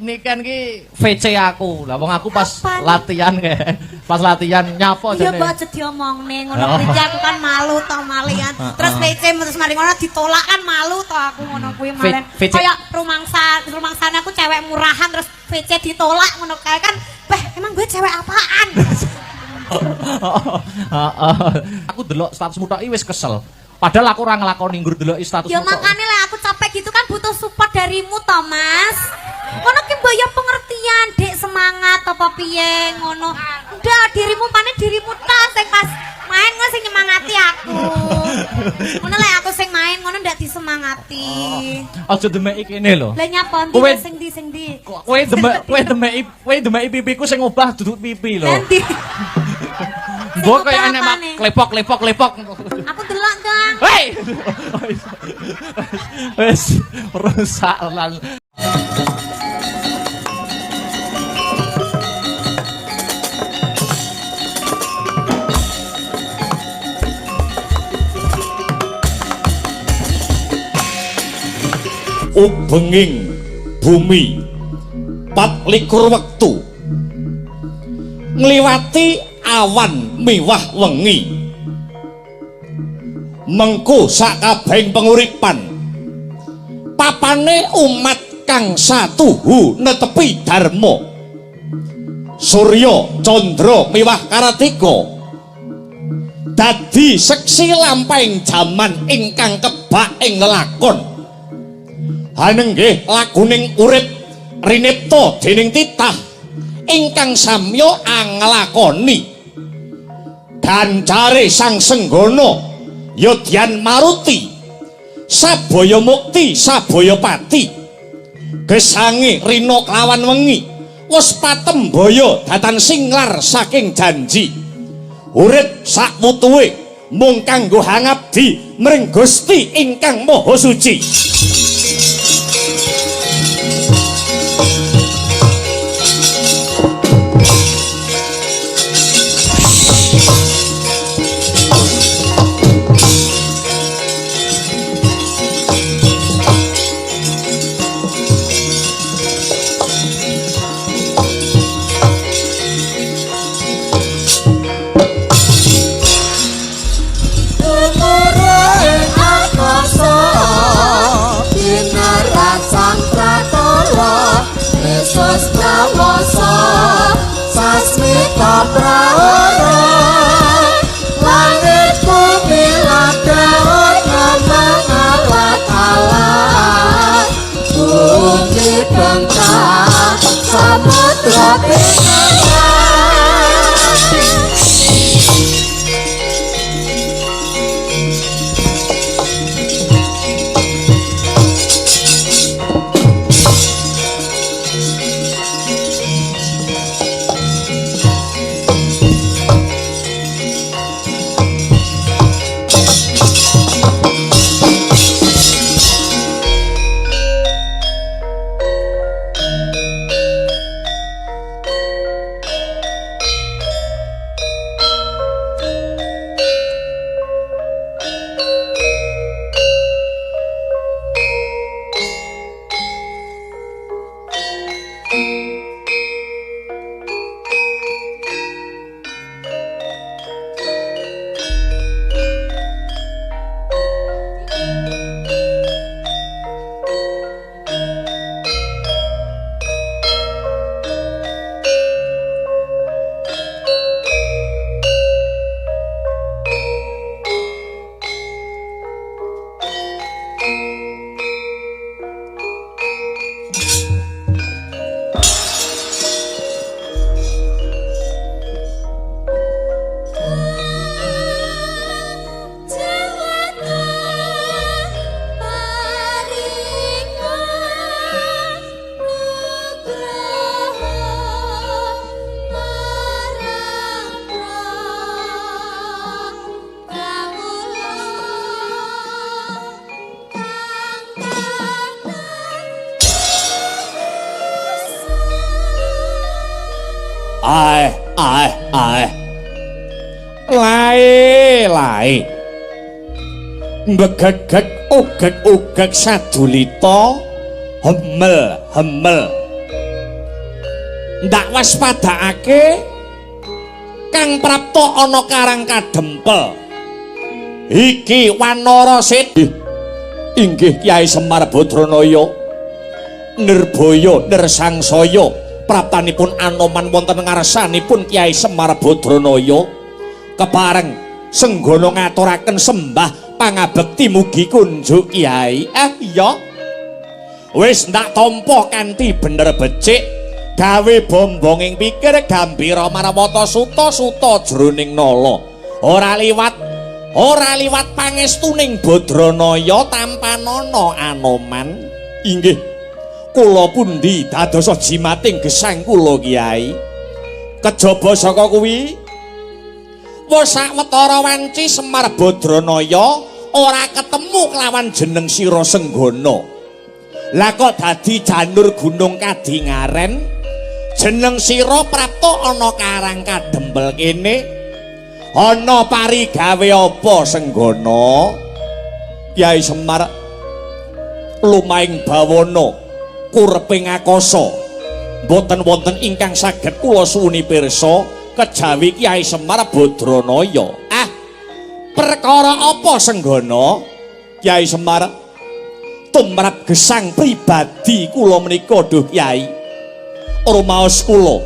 Niken ki VC aku. Lah wong aku pas Apa? latihan kayak pas latihan nyapa Iya jane. mbok aja diomongne ngono kuwi iki aku kan malu to malian. Terus VC terus mari ngono ditolak kan malu to aku ngono kuwi malen. VC. Kayak rumangsane aku cewek murahan terus VC ditolak ngono kae kan. Beh, emang gue cewek apaan? Heeh. Aku delok statusmu tok iki wis kesel. Padahal aku ora nglakoni nggur deloki statusmu. Ya tok. makane lah aku capek gitu kan butuh support darimu to, Mas. Ngono ki mbok ya pengertian, Dik, semangat apa piye ngono. Ndak dirimu pane dirimu ta sing pas main ngono sing nyemangati aku. Ngono lek aku sing main ngono ndak disemangati. Aja demeki kene lho. Lah nyapa ndi Kowe- sing ndi sing ndi? Kowe demek kowe demeki kowe demeki pipiku sing obah duduk pipi lho. Lah ndi? Mbok Sing kaya obah enek apane? klepok klepok klepok. Aku delok, Kang. Hei. Wis rusak lan. Ubenging bumi 24 wektu ngliwati awan miwah wengi mengko sakabehing penguripan papane umat kang satuhu netepi dharma surya candra miwah karatika dadi seksi lampahing jaman ingkang kebak ing lelakon. Hanenggih laguning urip rinipta dening titah ingkang samya anglakoni gancare sang senggana yodyan maruti sabaya mukti sabaya pati gesange rina kelawan wengi wis patembaya datan singlar saking janji urip sakwutuhe mung kanggo hangabdi mring Gusti ingkang Maha Suci. Tumurun akasa binarat sang pratala Yesus prawasa sasmita prahara langit bumi ladana mangalat-alat bumi bengkak samudra pinangan. Ae ae ae lae lae mbegegeg ugeg-ugeg sadulita hemel hemel. Ndak waspadakake kang prapta ana Karang Kadempel. Iki Wanara Sedi. Inggih Kyai Semar Badranaya. Nirbaya nirsangsaya praptanipun Anoman wonten ngarsanipun Kyai Semar Badranaya. Kepareng Senggana ngaturaken sembah pangabekti mugi kunjuk Kyai. Ah iya. Wis ndak tampa kanthi bener becik, gawe bombonging pikir gambira marwata suta suta jroning nala. Ora liwat pangestuning Badranaya tampanana Anoman. Inggih. Kula pundi dadosa jimating gesang kula Kyai. Kejaba saka kuwi wis sawetara wanci Semar Badranaya ora ketemu kelawan jeneng sira Senggana. Lah kok dadi janur gunung kadingaren jeneng sira prapta ana Karang Kadempel kene? Ana parigawe apa Senggana? Kyai Semar lumahing bawana kureping akasa mboten wonten ingkang saged kula suwuni pirsa kejawi Kyai Semar Badranaya. Ah, perkara apa Senggana? Kyai Semar tumrap gesang pribadi kula menika duh Kyai. Rumaos kula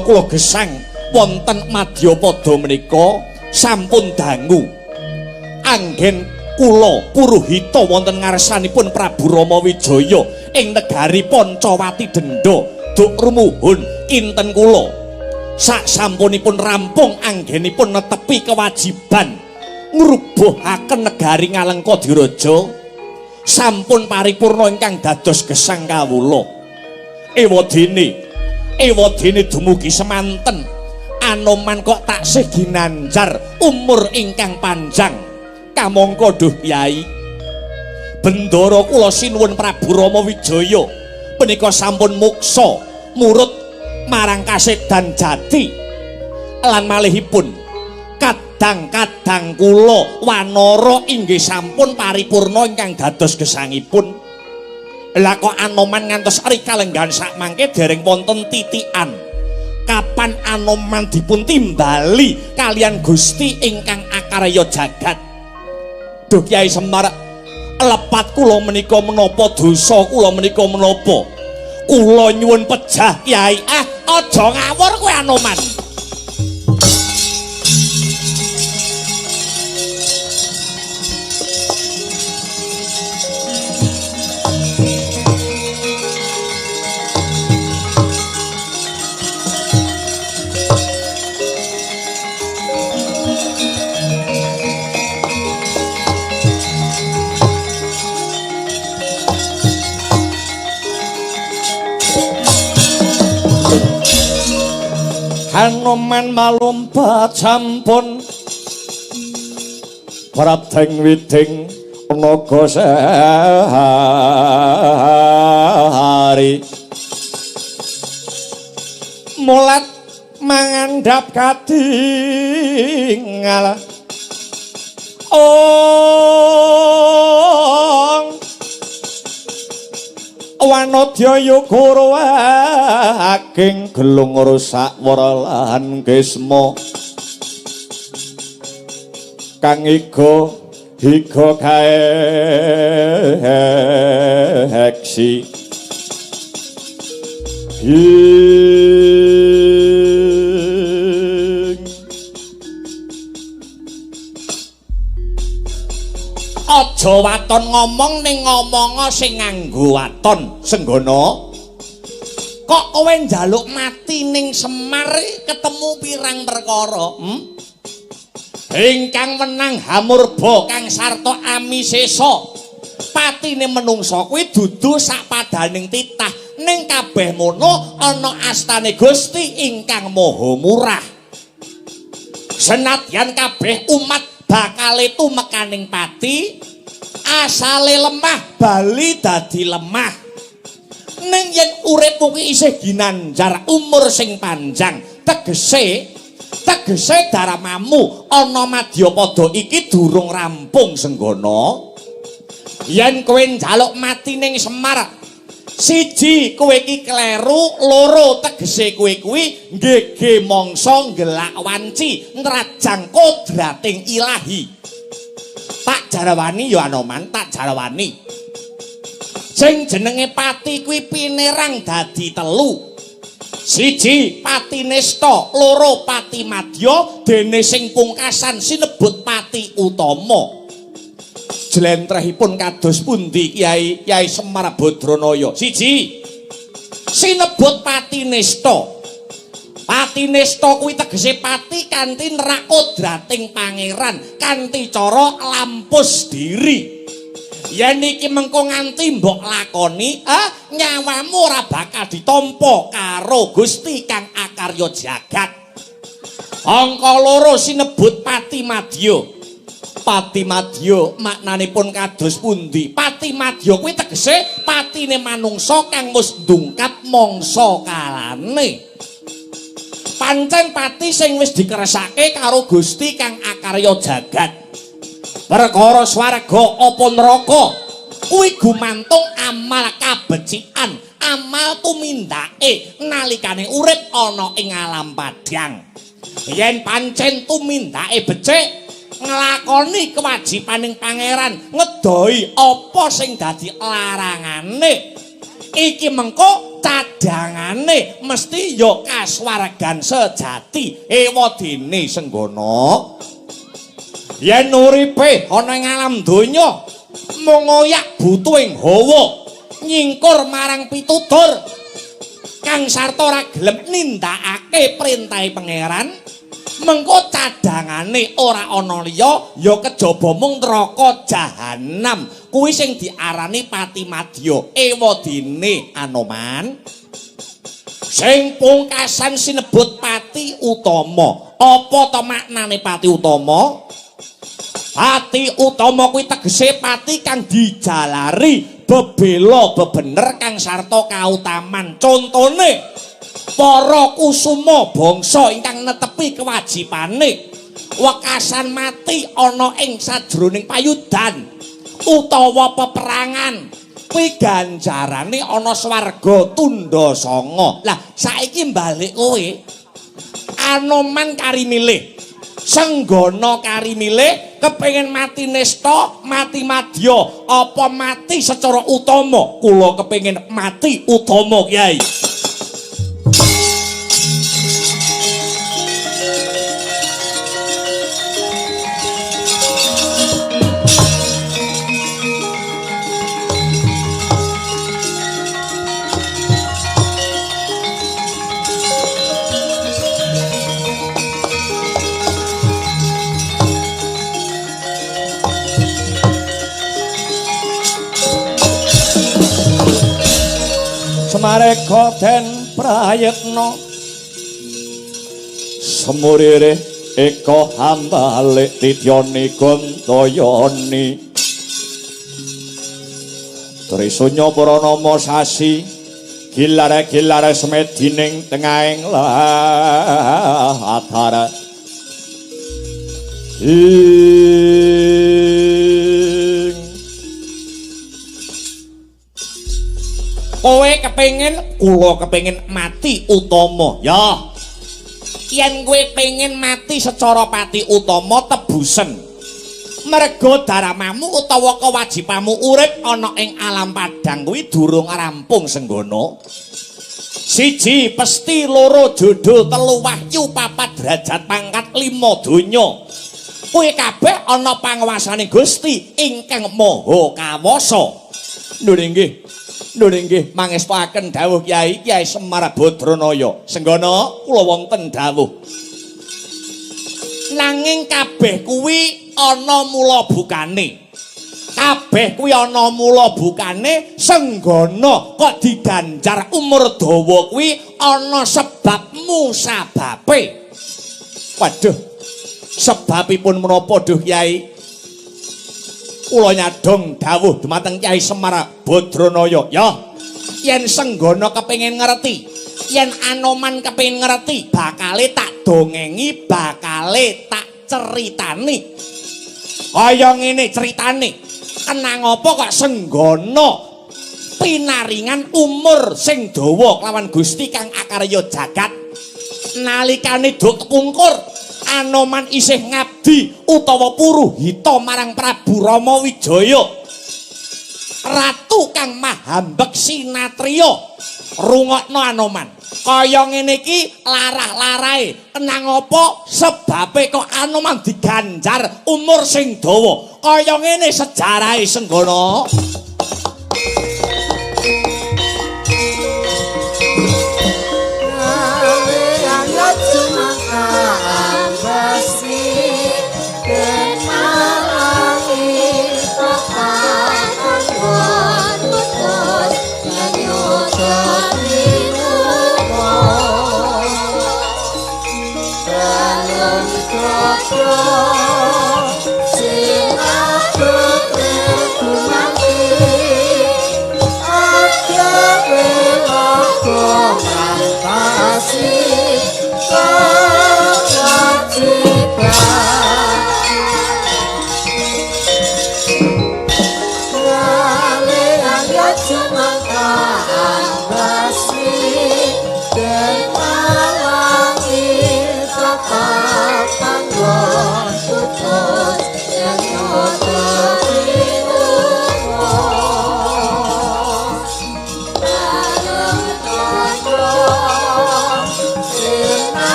kula gesang wonten madyapada menika sampun dangu. Anggen kula puruhita wonten ngarsanipun Prabu Rama Wijaya ing negari Pancawati Denda duk rumuhun kinten kula. Sak sampunipun rampung anggenipun netepi kewajiban ngrubuhaken negari Ngalengka Diraja sampun paripurna ingkang dados gesang kawula. Ewadene dumugi semanten Anoman kok taksih ginanjar umur ingkang panjang. Kamangka duh Kyai, bendara kula sinuwun Prabu Rama Wijaya punika sampun muksa murut marang kasedan jati lan malihipun kadang-kadang kula wanara inggih sampun paripurna ingkang dados gesangipun. Lah kok Anoman ngantos rika lenggahan sakmangke dereng wonten titikan. Kapan Anoman dipun timbali kalian Gusti ingkang akarya jagat? Duh Kyai Semar, lepat kula menika menapa dosa kula menika menapa? Kula nyuwun pejah Kyai. Ah, aja ngawur kowe Anoman. Hanoman malumpat sampun prapteng widing naga sehari mulat mangandhap katingal ong Wanodya Yogara ageng gelung rusak wara lan kisma kang iga higa kaeksi ing aja waton ngomong ning ngomonga sing nganggo waton Senggana. Kok kowe njaluk mati ning Semar ketemu pirang perkara? Ingkang wenang hamurba kang sarta amisesa. Patine menungsa kuwi dudu sakpadaning titah ning kabeh mono ana astane Gusti ingkang Maha Murah. Senadyan kabeh umat bakale tumekaning pati, asale lemah bali dadi lemah. Ning yen uripmu kuwi isih ginanjar umur sing panjang, tegese daramamu ana madyapada iki durung rampung Senggana. Yen kowe njaluk mati ning Semar, Siji kowe iki kleru, loro tegese kowe kuwi nggege mangsa nggelak wanci nrajang kodrating ilahi. Tak jarwani ya Anoman, tak jarwani. Sing jenenge pati kuwi pinerang dadi telu. Siji pati nista, loro pati madya, dene sing pungkasan sinebut pati utama. Jlentrehipun kados pundi Kyai Kyai Semar Badranaya? Siji sinebut pati nista. Pati nista kuwi tegese pati kanthi nerak kodrating pangeran, kanthi cara lampus diri. Yen iki mengko nganti mbok lakoni, nyawamu ora bakal ditampa karo Gusti kang akarya jagat. Angka loro sinebut pati madya. Pati madya maknanipun kados pundi? Pati madya kuwi tegese patine manungsa kang wis ndungkap mangsa kalane. Pancen pati sing wis dikersake karo Gusti kang akarya jagat. Perkara swarga apa neraka kuwi gumantung amal kabecikan, amal tumindake nalikane urip ana ing alam padhang. Yen pancen tumindake becik, nglakoni kewajibaning pangeran, ngedohi apa sing dadi larangane, iki mengko cadhangane mesti ya kasuwargan sejati. Ewadene Senggana, yen uripe ana ing alam donya mung ngoyak butuhing hawa, nyingkur marang pitutur kang sarta ora gelem nindakake perintahe pangeran, mengko cadhangane ora ana liya ya kejaba mung neraka jahanam. Kuwi sing diarani pati madya. Ewadene Anoman, sing pungkasan sinebut pati utama. Apa to maknane pati utama? Pati utama kuwi tegese pati kang dijalari bebela bebener kang sarta kautaman. Contone para kusuma bangsa ingkang netepi kewajibane wekasan mati ana ing sajroning payudan utawa peperangan, kuwi ganjarane ana swarga tundha sanga. Lah saiki balik kowe Anoman kari milih, Senggana kari milih, kepengin mati nista, mati madya, apa mati secara utama? Kula kepengin mati utama, Kyai. Semareka den prayekna semurire eka hambalik tityani gantayani Trisunya pranama sasi gilar-gilar semedining tengahing latar. Kowe kepengin, kula kepengin mati utama. Ya. Yen kowe pengin mati secara pati utama tebusen. Merga daramamu utawa kewajibanmu urip ana ing alam padhang kuwi durung rampung Senggana. Siji pesti, loro jodoh, telu wahyu, papat derajat pangkat, lima donya. Kuwi kabeh ana panguwasane Gusti ingkang Maha Kawasa. Lho nggih. Lho nggih, mangestuaken dawuh Kyai Kyai Semar Badranaya. Senggana kula wonten dawuh. Nanging kabeh kuwi ana mula bukane. Kabeh kuwi ana mula bukane. Senggana kok diganjar umur dawa kuwi ana sebab musababe. Waduh. Sebabipun menapa duh Kyai? Kula nyadong dawuh dumateng Kyai Semar Badranaya. Ya, yen Senggana kepengin ngerti, yen Anoman kepengin ngerti, bakale tak dongengi, bakale tak ceritani. Kaya ngene ceritane. Kenang apa kok Senggana Pinaringan umur sing dawa kelawan Gusti kang akarya jagat. Nalikane duk kepungkur Anoman isih ngabdi utawa puruhita marang Prabu Rama Wijaya. Ratu kang mahambek sinatriya. Rungokno Anoman. Kaya ngene iki larah-larahe. Kenang apa sebabe kok Anoman diganjar umur sing dawa. Kaya ngene sejarahe Senggana.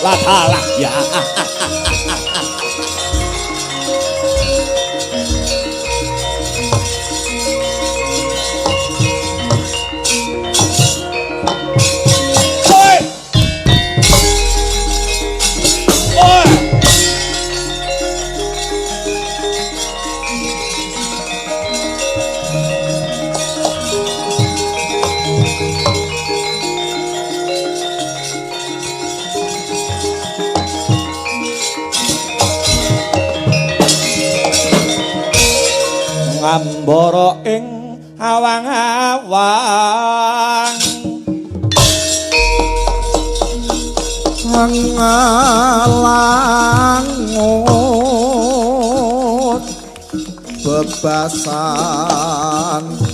Lah ya. Oi. Oi. Ngambara ing awang-awang ngalangut bebasan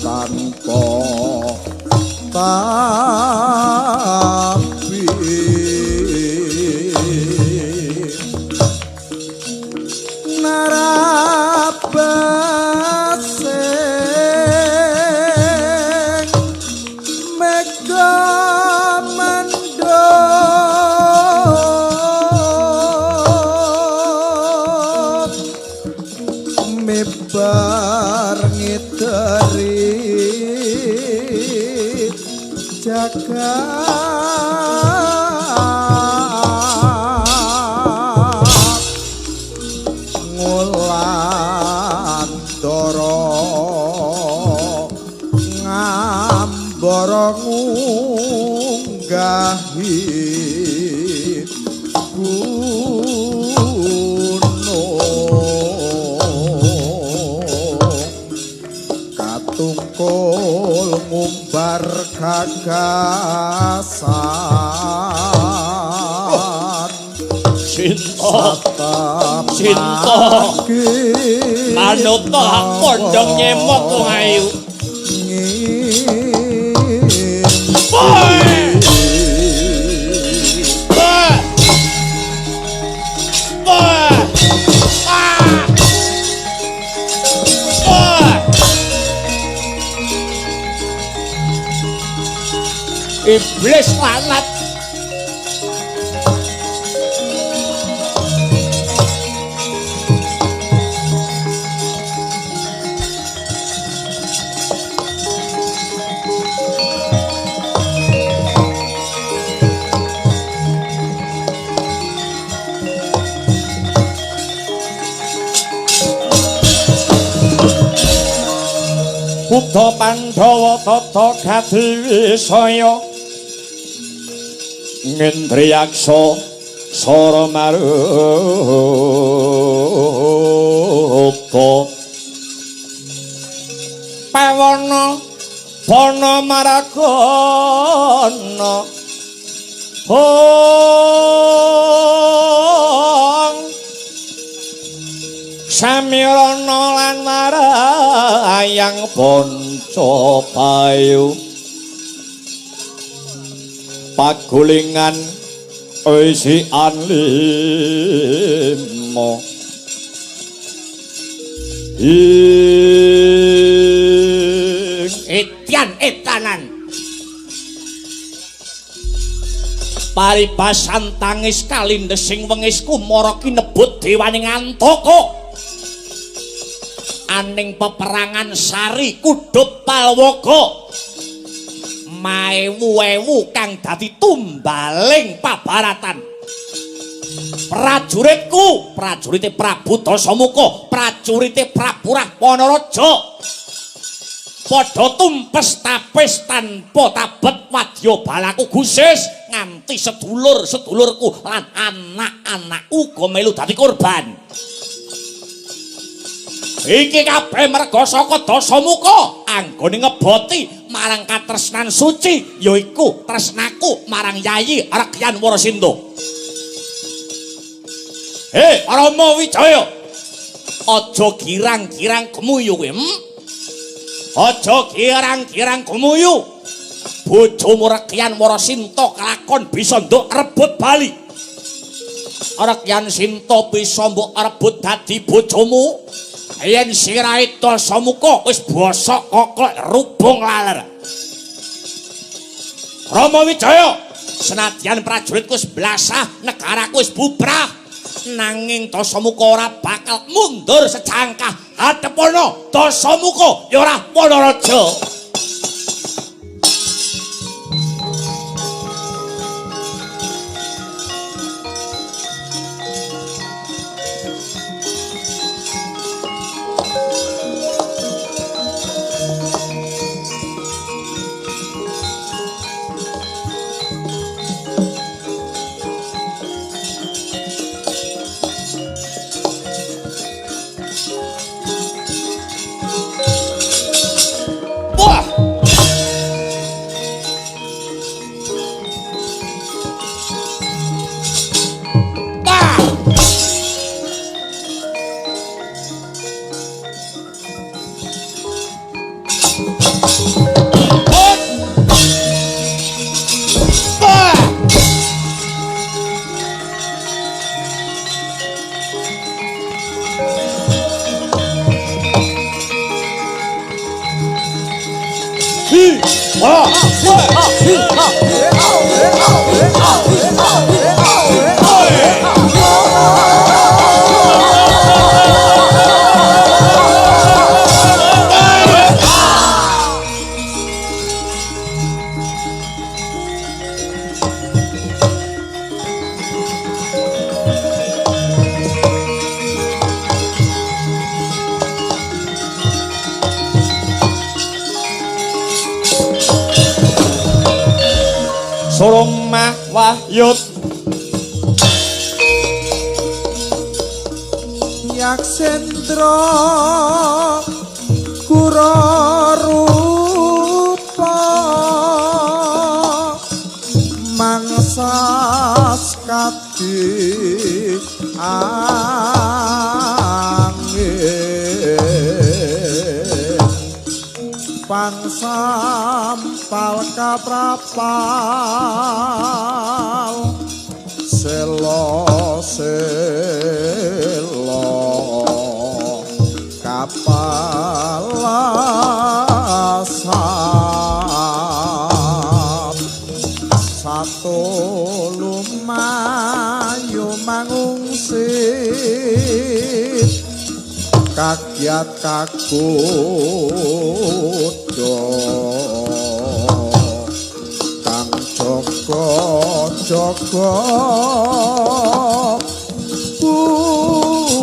tanpa tapi narabasing mega mendut mibar ngiteri jagat ngulandara ngambara ngunggahi gunung katungkul ngumbar gagasan. Cinta Cinta Manut pondong nyemok wong ayu. Woi. Woi. Woi. Ah. Woi. Iblis lalat. Buddha Pandhawa tata kadiwisaya ngendriyaksa sara maruta pawana bana maragana hong samirana lan marayang panca payu pagulingan isian lima ing etyan etanan paribasan tangis kalindhesing wengis kumara kinebut dewaning Antaka aning peperangan sari kudhup Palwaga maewu-ewu kang dadi tumbaling pabaratan. Prajuritku, prajurite Prabu Dasamuka, prajurite Prabu Rahwana Raja padha tumpes tapis tanpa tabet wadya balaku gusis nganti sedulur-sedulurku lan anak-anakku uga melu dadi korban. Iki kabeh merga saka Dasamuka anggone ngeboti marang katresnan suci yaiku tresnaku marang Yayi Rekyan Warasinta. Hei Rama Wijaya, aja girang-girang gemuyu kowe. Aja girang-girang gemuyu. Bojomu Rekyan Warasinta kelakon bisa nduk rebut bali. Rekyan Sinta bisa mbok rebut dadi bojomu. Yen sirahe Dasamuka wis bosok kokok rubung laler. Rama Wijaya, senadyan prajuritku wis blasah, negaraku wis bubrah, nanging Dasamuka ora bakal mundur sejangkah. Hadepana Dasamuka ya ora Wanaraja. Surumah Wahyut Yaksendra kura rupa mangsa skadi angin pangsampal kaprapal selo selo kapal asap satu lumayu mangungsi kagiat kagodha kang jaga jaga bumi.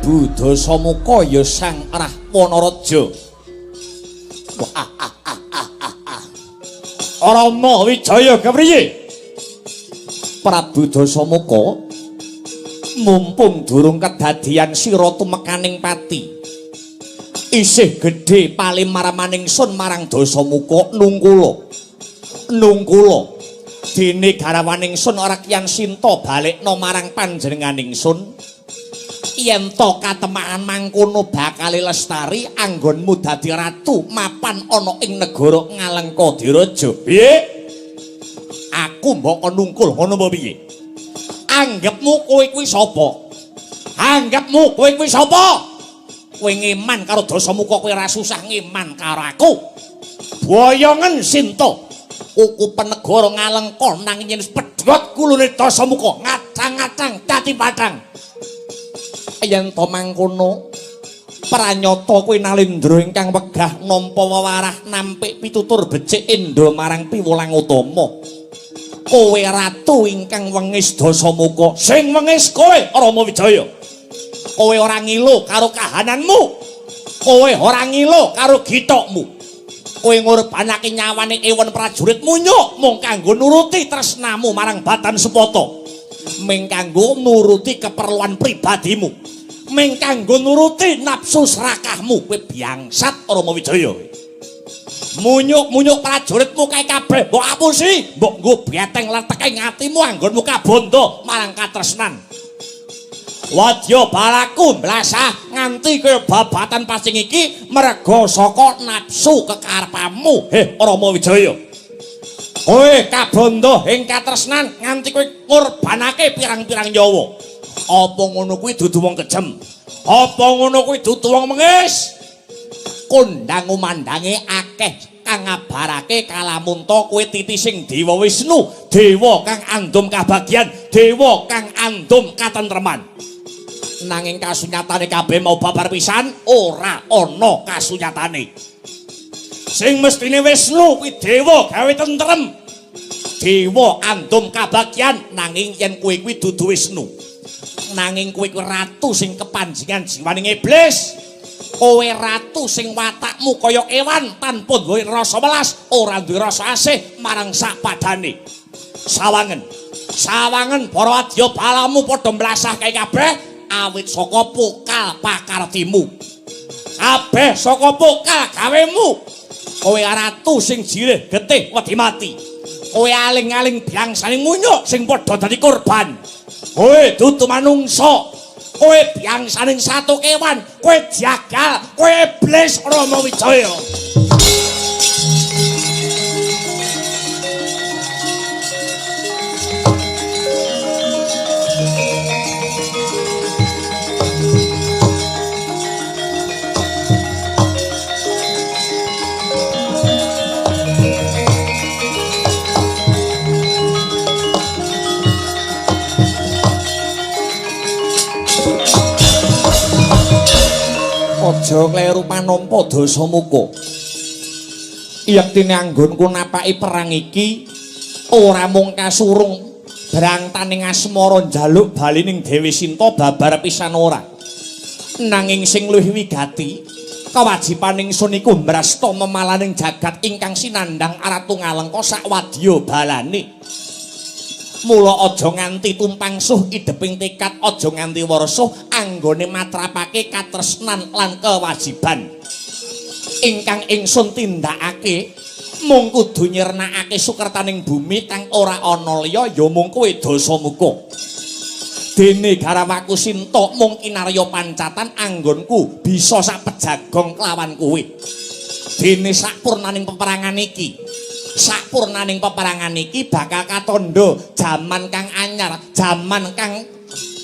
Prabu Dasamuka ya Sang Rahwana Raja. Rama Wijaya kepriye? Prabu Dasamuka, mumpung durung kedadian sira tumekaning pati. Isih gedhe palimaramaning sun marang Dasamuka nungkula. Nungkula. Dene garawaning sun Rakyan Sinta balekna marang panjenenganing sun. Yen to katemahan mangkono bakale lestari anggonmu dadi ratu mapan ana ing negara Ngalengka Diraja. Piye? Aku mbok kon nungkul ngono apa piye? Anggepmu kowe kuwi sapa? Anggepmu kowe kuwi sapa? Kowe ngeman karo Dasamuka, kowe ora susah ngeman karo aku. Boyongen Sinta. Kuku penegara Ngalengka nanging yen pedhot kulune Dasamuka ngacang-ngacang dadi padhang. Yen to mangkono pranyata kowe Nalendra ingkang wegah nampa wewarah nampik pitutur becik endha marang piwulang utama. Kowe ratu ingkang wengis Dasamuka, sing wengis kowe Rama Wijaya. Kowe ora ngilu karo kahananmu. Kowe ora ngilu karo githokmu. Kowe ngorbanake nyawane ewon prajurit munyuk mung kanggo nuruti tresnamu marang Batan Supata. Mung kanggo nuruti keperluan pribadimu. Mung kanggo nuruti nafsu serakahmu. Kowe biangsat Rama Wijaya. Munyuk-munyuk prajuritmu kae kabeh mbok apusi, mbok nggo beteng leteke ing atimu anggonmu kabondo marang katresnan. Wadya balaku mblasah nganti kaya babatan pasing iki merga saka nafsu kekarepanmu. Heh Rama Wijaya. Kowe kabondo ing katresnan nganti kowe ngorbanake pirang-pirang nyawa. Apa ngono kuwi dudu wong kejem? Apa ngono kuwi dudu wong mengis? Kondang umandange akeh kang ngabarake kalamunta kowe titising Dewa Wisnu, dewa kang andum kabagyan, dewa kang andum katentreman. Nanging kasunyatane kabeh mau babar pisan ora ana kasunyatane. Sing mestine Wisnu kuwi dewa gawe tentrem, dewa andum kabagyan, nanging yen kowe kuwi dudu Wisnu. Nanging kowe kuwi ratu sing kepanjingan jiwaning iblis. Kowe ratu sing watakmu kaya kewan tanpa duwe rasa welas, ora duwe rasa asih marang sak padane. Sawangen, sawangen para adya balamu padha mlasah kae kabeh awit saka pokal pakartimu. Kabeh saka pokal gawemu. Kowe ratu sing jirih getih wedi mati. Kowe aling-aling biangsane munyuk sing padha dadi korban. Kowe dudu manungsa. Kowe biangsaning satu kewan, kowe jagal, kowe iblis Rama Wijaya. Aja kleru panampa Dasamuka. Yektine anggonku napaki perang iki ora mung kasurung brangtaning asmara njaluk bali ning Dewi Sinta babar pisan ora. Nanging sing luwih wigati kewajiban ingsun iku mbrasta memalaning jagat ingkang sinandhang Ratu Ngalengka sakwadya balane. Mula aja nganti tumpang suh ideping tekad, aja nganti warsuh anggone matrapake katresnan lan kewajiban. Ingkang ingsun tindakake mung kudu nyirnakake sukertaning bumi kang ora ana liya ya mung kowe Dasamuka. Dene garawaku Sinta mung kinarya pancatan anggonku bisa sak pejagong kelawan kowe. Dene sakpurnaning peperangan iki, sakpurnaning peperangan iki bakal katandha jaman kang anyar, jaman kang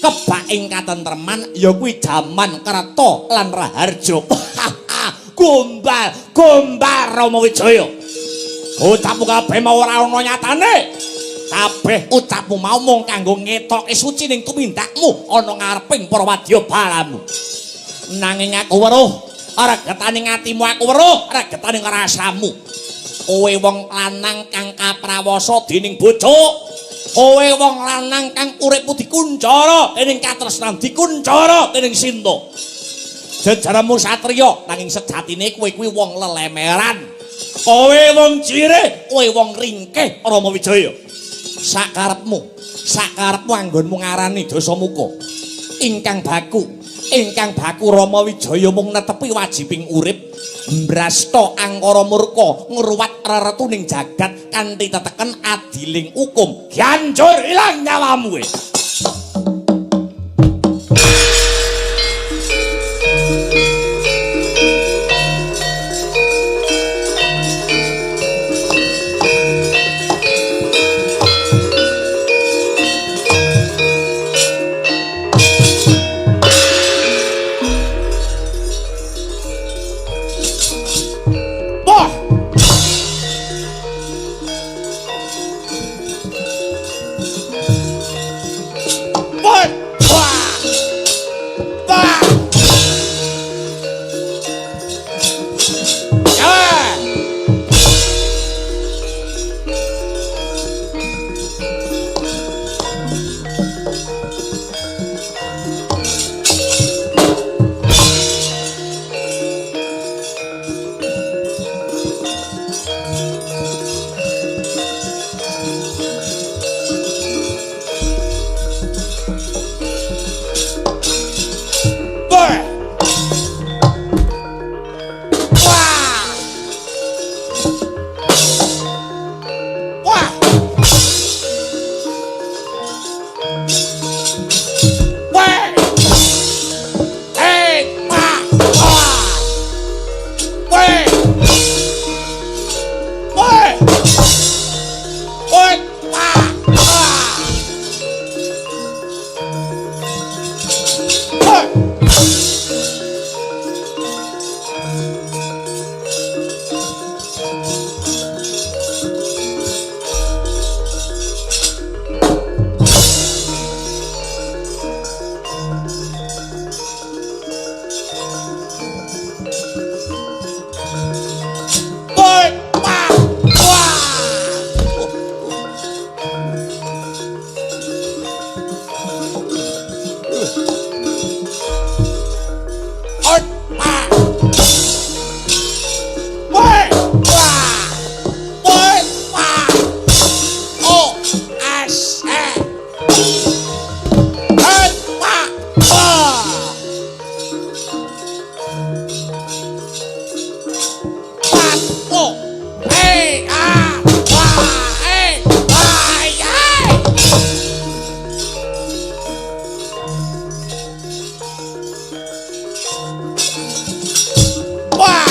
kebak ing katentreman, ya kuwi jaman Kerta lan Raharja. Gombal, gombal Rama Wijaya. Ucapmu kabeh mau ora ana nyatane. Kabeh ucapmu mau mung kanggo ngetoke suci ning tumindakmu ana ngareping para wadya balamu. Nanging aku weruh regetaning atimu, aku weruh regetaning rasamu. Kowe wong lanang kang kaprawasa dening bojo, Kowe wong lanang kang uripmu dikuncara dening katresnan, dikuncara dening Sinta. Jejaramu satriya nanging sejatine kowe kuwi wong lelemeran. Kowe wong jirih, kowe wong ringkih Rama Wijaya. Sakarepmu, sakarepmu anggonmu ngarani Dasamuka. Ingkang baku Rama Wijaya mung netepi wajibing urip, mbrasta angkara murka, ngruwat reretuning jagat kanthi teteken adiling hukum. Hancur ilang nyawamu kowe. Wah! Wah! Wah! Wah! Ya! Wah! Wah! Wah! Wah! Eh, wah! Wah! Wah! Wah! Wah! Wah! Wah! Wah! Wah! Wah! Wah! Ot, wah. Wah! Wah! Wah! Wah! O, S, E. Ot, wah! Wah! Wah! O, E, A, wah, E, wah, E. Wah!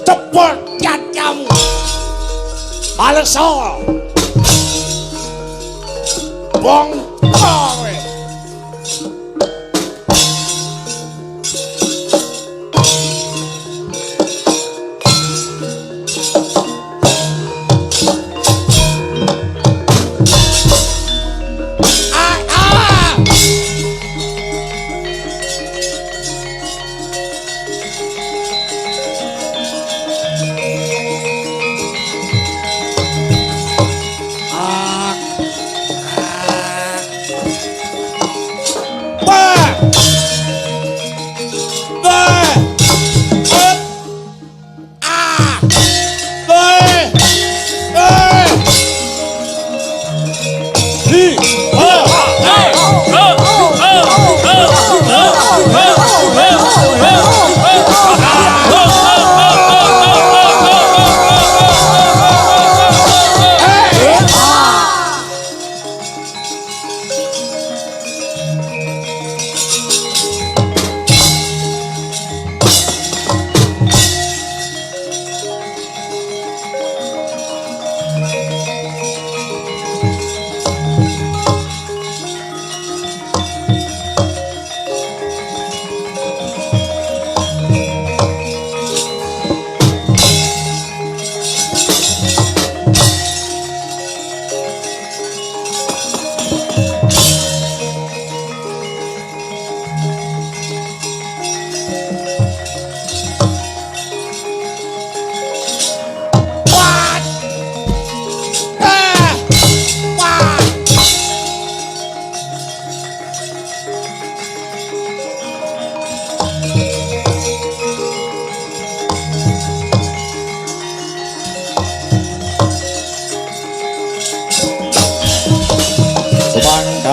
Cepet kamu. Maleso. Bongko kowe. Ah, ah! Ah, ah.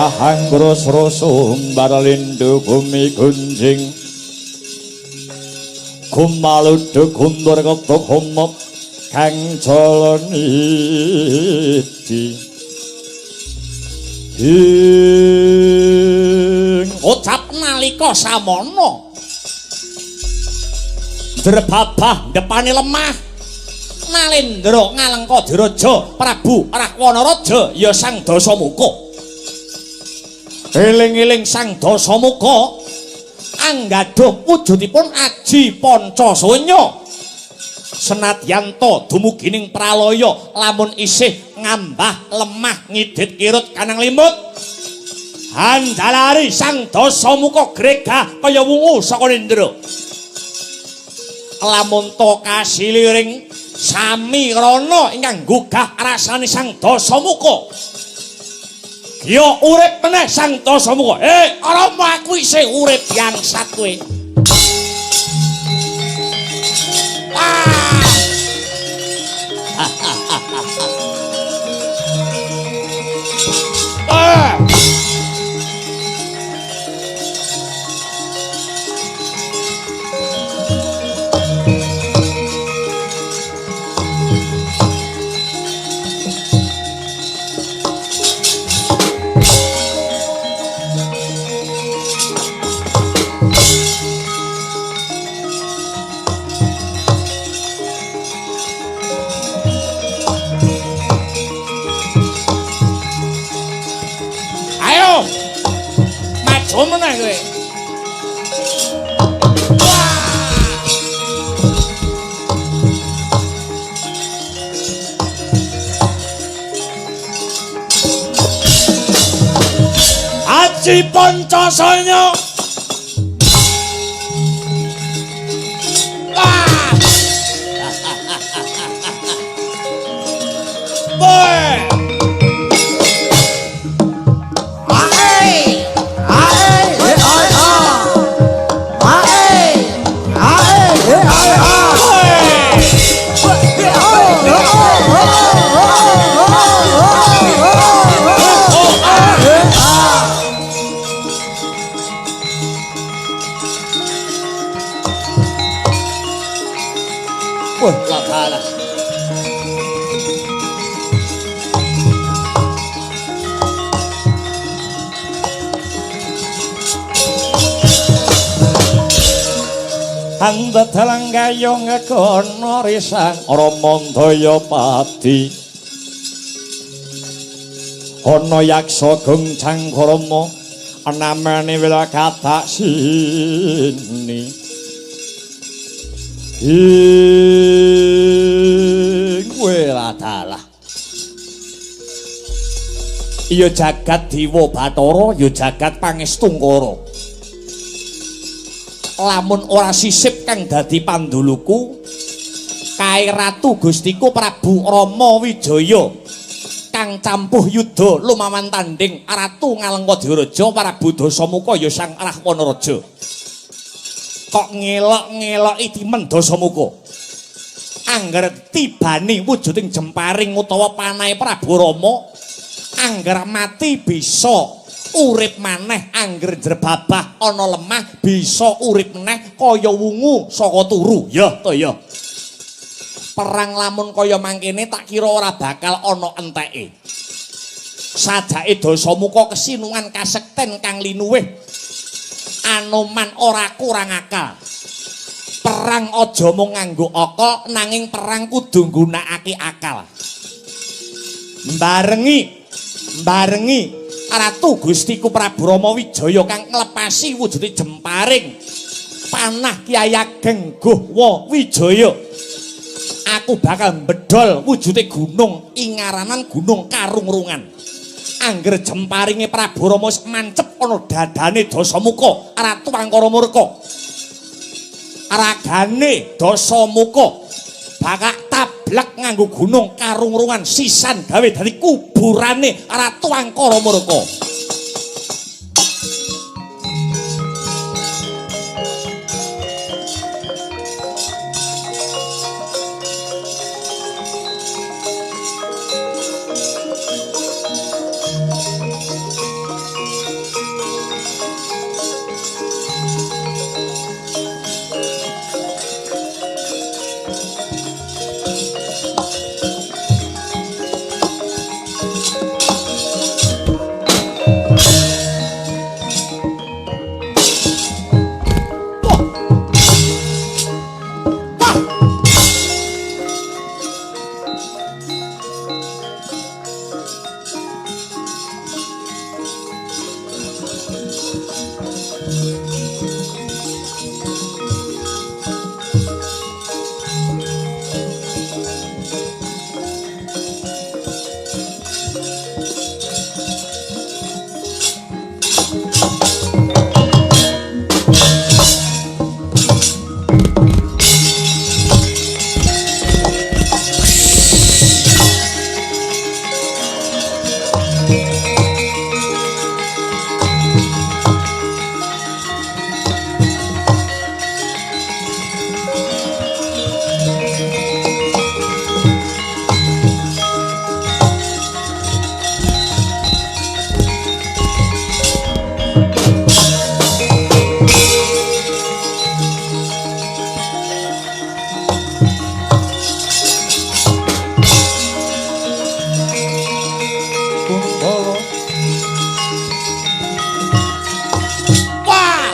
Hangrosro sumbar lindu bumi gunjing kumaluduk guntur ketuk humep kang jalaniti ing ucap nalika samono drebabah depane lemah Nalendra ngalengka diraja Prabu Rahwana Raja ya Sang Dasamuka. Eling-eling Sang Dasamuka anggadhuh wujudipun aji pancasanya. Senadyan ta dumugining pralaya lamun isih ngambah lemah ngidit kirut kanang limut. Hanjalari Sang Dasamuka gregah kaya wungu saka nendra. Lamun ta kasiliring sami rana ingkang gugah rasane Sang Dasamuka. Ya urip meneh Sang Dasamuka. Rama aku isih urip bangsat kowe. Meneh kowe. Aji Pancasanya. Boy. Andedalang kayong kono risang Ramandaya padi ana yaksa gong cangkrama namane wilakatak sini ing weladalah ya jagat dewa Bathara ya jagat pangestungkara. Lamun ora sisip kang dadi panduluku kae ratu Gustiku Prabu Rama Wijaya kang campuh yuda lumawan tanding ratu Ngalengka Diraja Prabu Dasamuka ya Sang Rahwana Raja. Kok ngelok-ngeloki timen Dasamuka angger tibane wujuding jemparing utawa panahe Prabu Rama angger mati bisa urip maneh, angger jrebabah ana lemah bisa urip meneh kaya wungu saka turu. Ya to ya. Perang lamun kaya mangkene tak kira ora bakal ana enteke. Sajake Dasamuka kesinungan kasekten kang linuwih. Anoman ora kurang akal. Perang aja mung nganggo akal nanging perang kudu nggunakake akal. Barengi Ratu Gustiku Prabu Rama Wijaya kang nglepasi wujude jemparing panah Kyai Ageng Gohwa Wijaya. Aku bakal mbedol wujude gunung ingaranan Gunung Karungrungan. Angger jemparinge Prabu Rama wis mancep ana dadane Dasamuka Ratu Angkara Murka. Ragane Dasamuka bakal tablek nganggo Gunung Karungrungan sisan gawe dadi kuburane Ratu Angkara Murka. Kuntala. Wah!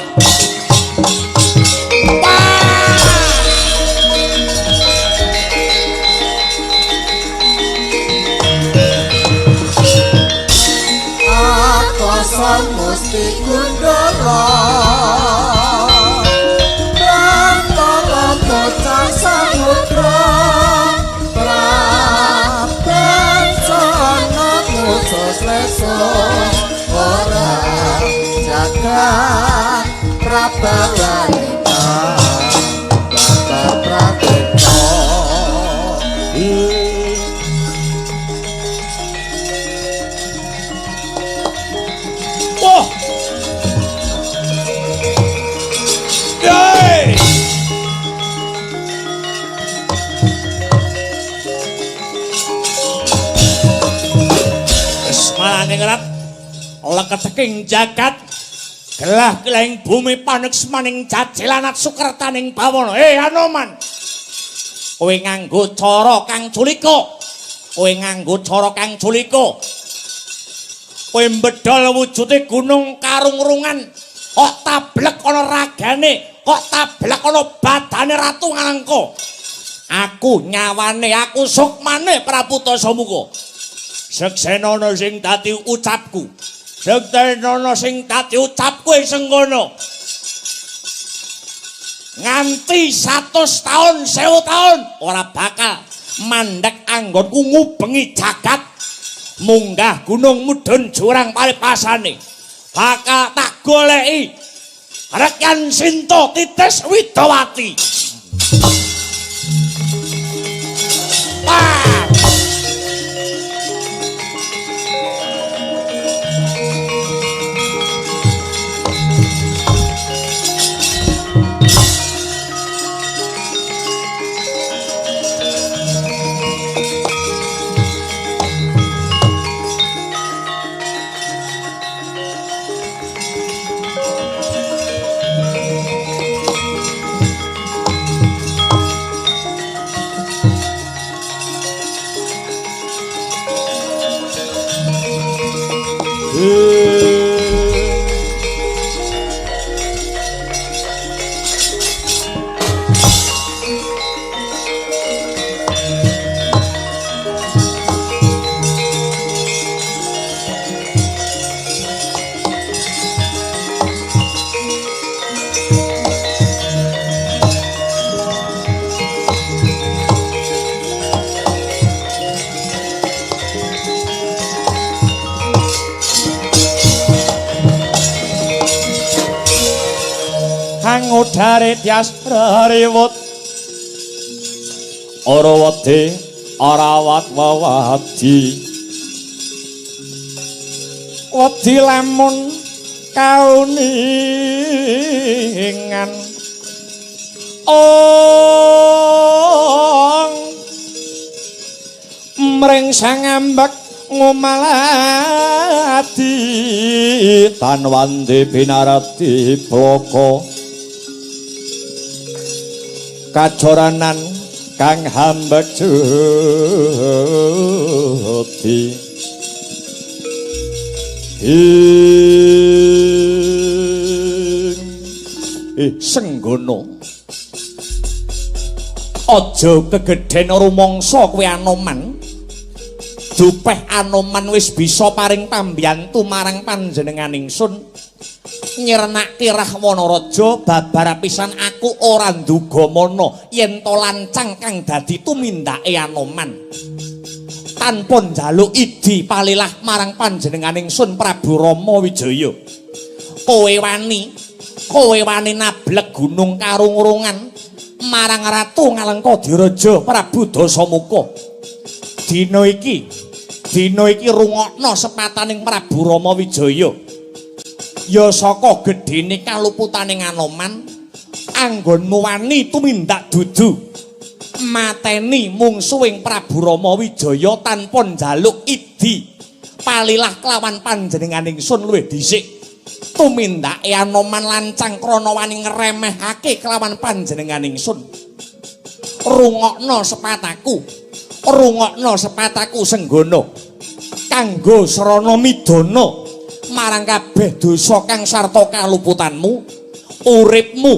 Wah! Akasa musti gundala Prantara bocah samudra Prabencana khusus lesus ora jagat prabawanita Bapak Prateka. Wah! Yeay! Wis marane ngerat leketeking jagat gelah gelahing bumi paneksmaning jajelanat sukertaning bawana. Eh Anoman, kowe nganggo cara kang culika. Kowe nganggo cara kang culika. Kowe mbedol wujude gunung karungrungan kok tablek ana ragane, kok tablek ana badane Ratu Ngalengka. Aku nyawane, aku sukmane Prabu Dasamuka. Seksenana sing dadi ucapku. Seksenana sing dadi ucapku ing senggono. Nganti 100 taun, 1000 taun ora bakal mandek anggonku ngubengi jagat. Munggah gunung mudhun jurang palipasane. Bakal tak goleki Rekyan Sinta Titis Widawati. Wah! Angodare tias rewot ora wedi ora wat wewadi wedi lamun kauningan ong mring sangambek ngumaladi tanwandi binarati bloko kajoranan kang hambek judi. Ing Senggono, aja kegedhen rumangsa kowe Anoman. Dupeh Anoman wis bisa paring pambiyantu marang panjenengan ingsun nyirnake Rahwana Raja babar pisan aku ora nduga mana yen to lancang kang dadi tumindake Anoman tanpa njaluk idi palilah marang panjenengan ingsun Prabu Rama Wijaya. Kowe wani nablek gunung karungrungan marang Ratu Ngalengka Diraja Prabu Dasamuka. Dina iki rungokno sepataning Prabu Rama Wijaya. Ya saka gedhene kaluputaning Anoman anggonmu wani tumindak dudu mateni mungsuhing Prabu Rama Wijaya tanpa njaluk idi palilah kelawan panjenengan ingsun luwih dhisik. Tumindake Anoman lancang krana wani ngremehake kelawan panjenengan ingsun. Rungokno sepataku Senggono kanggo srana midana marang kabeh dosa kang sarta kaluputanmu. Uripmu,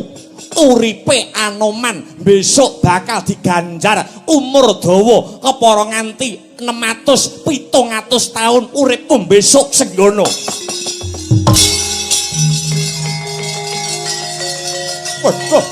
uripe Anoman besok bakal diganjar umur dawa kepara nganti 600-700 tahun uripmu besok Senggono. Waduh.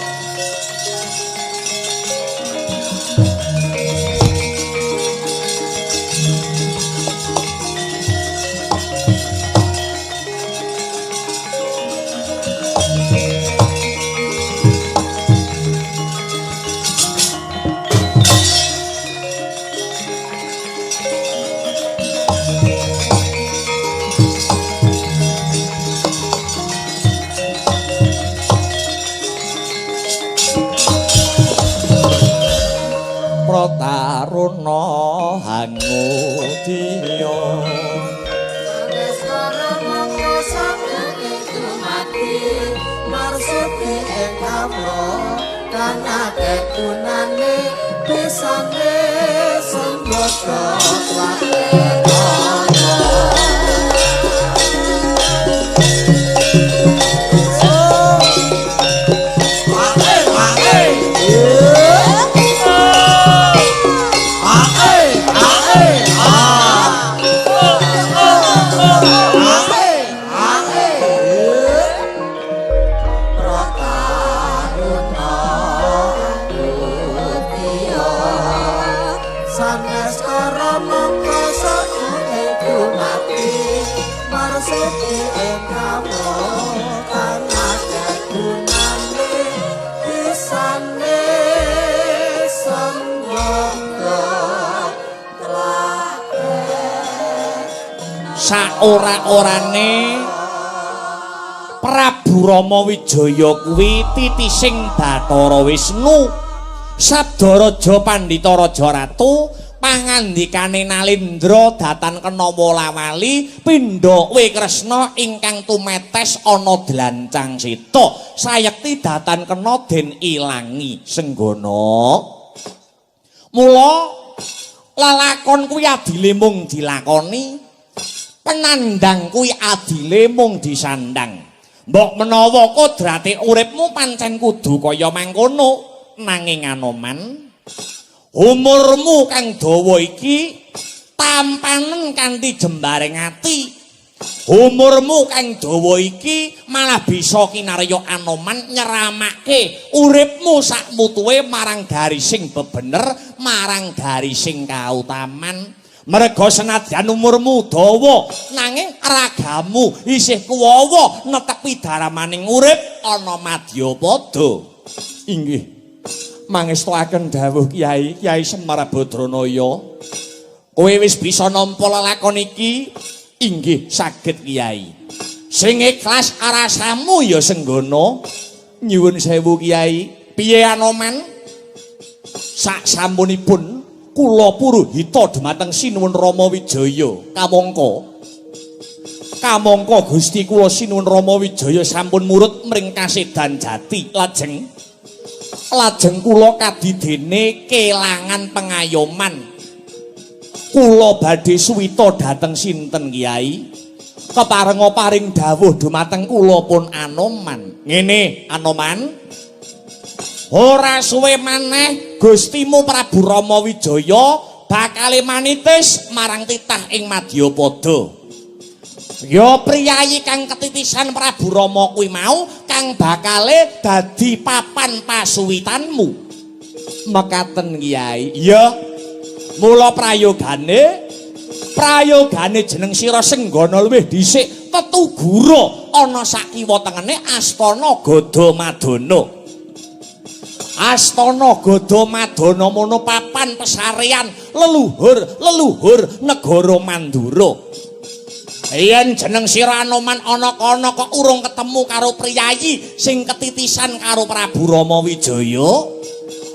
Prataruna hangudya Sanes mongko saking dumadi marsuti ing kawruh kang akeh gunane bisane sembada tlakono. Saora-orane Prabu Rama Wijaya kuwi titising Bathara Wisnu, Sabda Raja Pandhita Raja Ratu, pangandikane Nalindra datan kena wola-wali pindha we Kresna ingkang tumetes ana dlancang sita sayekti datan kena den ilangi Senggono. Mula lelakon kuwi adile mung dilakoni, penandang kuwi adile mung disandang. Mbok menawa kodrate uripmu pancen kudu kaya mangkono, nanging Anoman umurmu kang dawa iki tampanen kanthi jembaring ati. Umurmu kang dawa iki malah bisa kinarya Anoman nyeramake uripmu sakmutuwe marang garising bebener, marang garising kautaman. Merga senadyan umurmu dawa nanging ragamu isih kuwawa netepi daramaning urip ana madyapada. Inggih mangestuaken dawuh Kyai, Kyai Semar Badranaya. Kowe wis bisa nampa lelakon iki? Inggih saged Kyai. Sing ikhlas arasamu ya Senggono. Nyuwun sewu Kyai. Piye Anoman? Sak sampunipun kula puruhita dumateng Sinuwun Rama Wijaya kamangka kamangka Gusti kula Sinuwun Rama Wijaya sampun murut mring kasedan jati lajeng lajeng kula kadidene kelangan pengayoman. Kula badhe suwita dhateng sinten Kyai? Keparenga paring dawuh dumateng kula pun Anoman. Ngene, Anoman. Ora suwe maneh Gustimu Prabu Rama Wijaya bakale manitis marang titah ing Madyapada. Ya priyayi kang ketitisan Prabu Rama kuwi mau kang bakale dadi papan pasuwitanmu. Mekaten Kyai. Ya. Mula prayogane jeneng sira Senggana luwih dhisik tetugura ana sakiwa tengene Astana Gadamadana. Astana Gadamadana mono papan pesarean leluhur-leluhur negara Mandura. Yen jeneng sira Anoman ana kono kok urung ketemu karo priyayi sing ketitisan karo Prabu Rama Wijaya,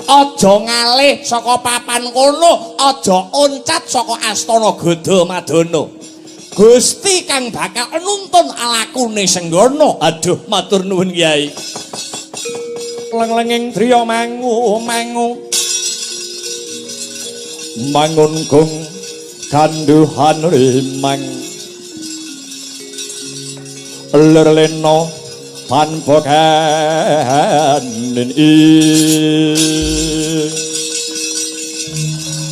aja ngalih saka papan kono, aja oncat saka Astana Gadamadana. Gusti kang bakal nuntun alakune Senggana. Aduh, matur nuwun Kyai. Leng-lenging driya mangu mangu mangun gung ganduhan rimang lir lena tanpa kanin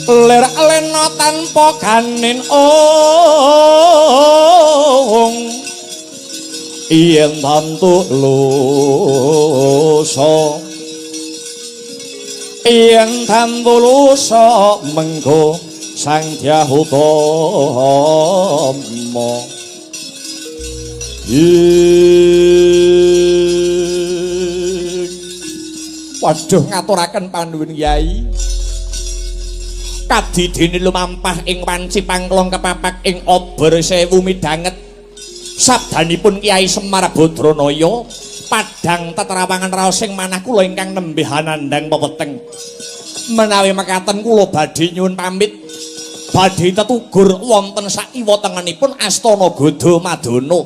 lir lena tanpa kanin ong yen tantu lusa yen tantu lusa mengko Sang Dyah Utama. Waduh, ngaturaken panuwun Kyai. Kadidene lumampah ing wanci pangklong kepapak ing obor sewu midhanget sabdanipun Kyai Semar Badranaya, padhang tetrawangan raos ing manah kula ingkang nembe hanandhang pepeteng. Menawi mekaten kula badhe nyuwun pamit, badhe tetugur wonten sakiwa tengenipun Astana Gadamadana.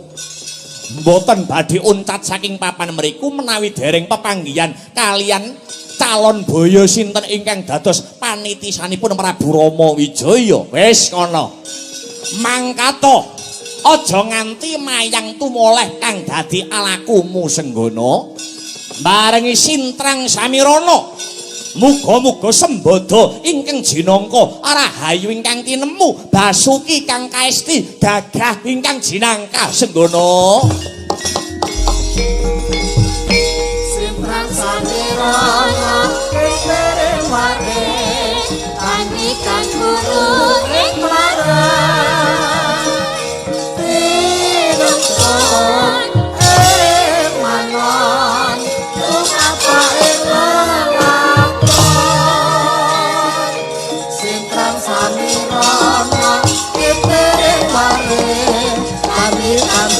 Mboten badhe uncat saking papan mriku menawi dereng pepanggihan kalian calon boyo sinten ingkang dados panitisanipun Prabu Rama Wijaya. Wis ngono. Mangkato aja nganti mayang tumoleh kang dadi alakumu Senggana. Barengi sintrang samirana. Muga-muga sembada ingkang jinangka rahayu ingkang tinemu, basuki kang kaesti, gagah ingkang jinangkah Senggana. Sintrang samirana ing ware tani kang guru ing marang tinengkon ing manon tumapa ing lelakon. Sintrang samirana ing ware tani kang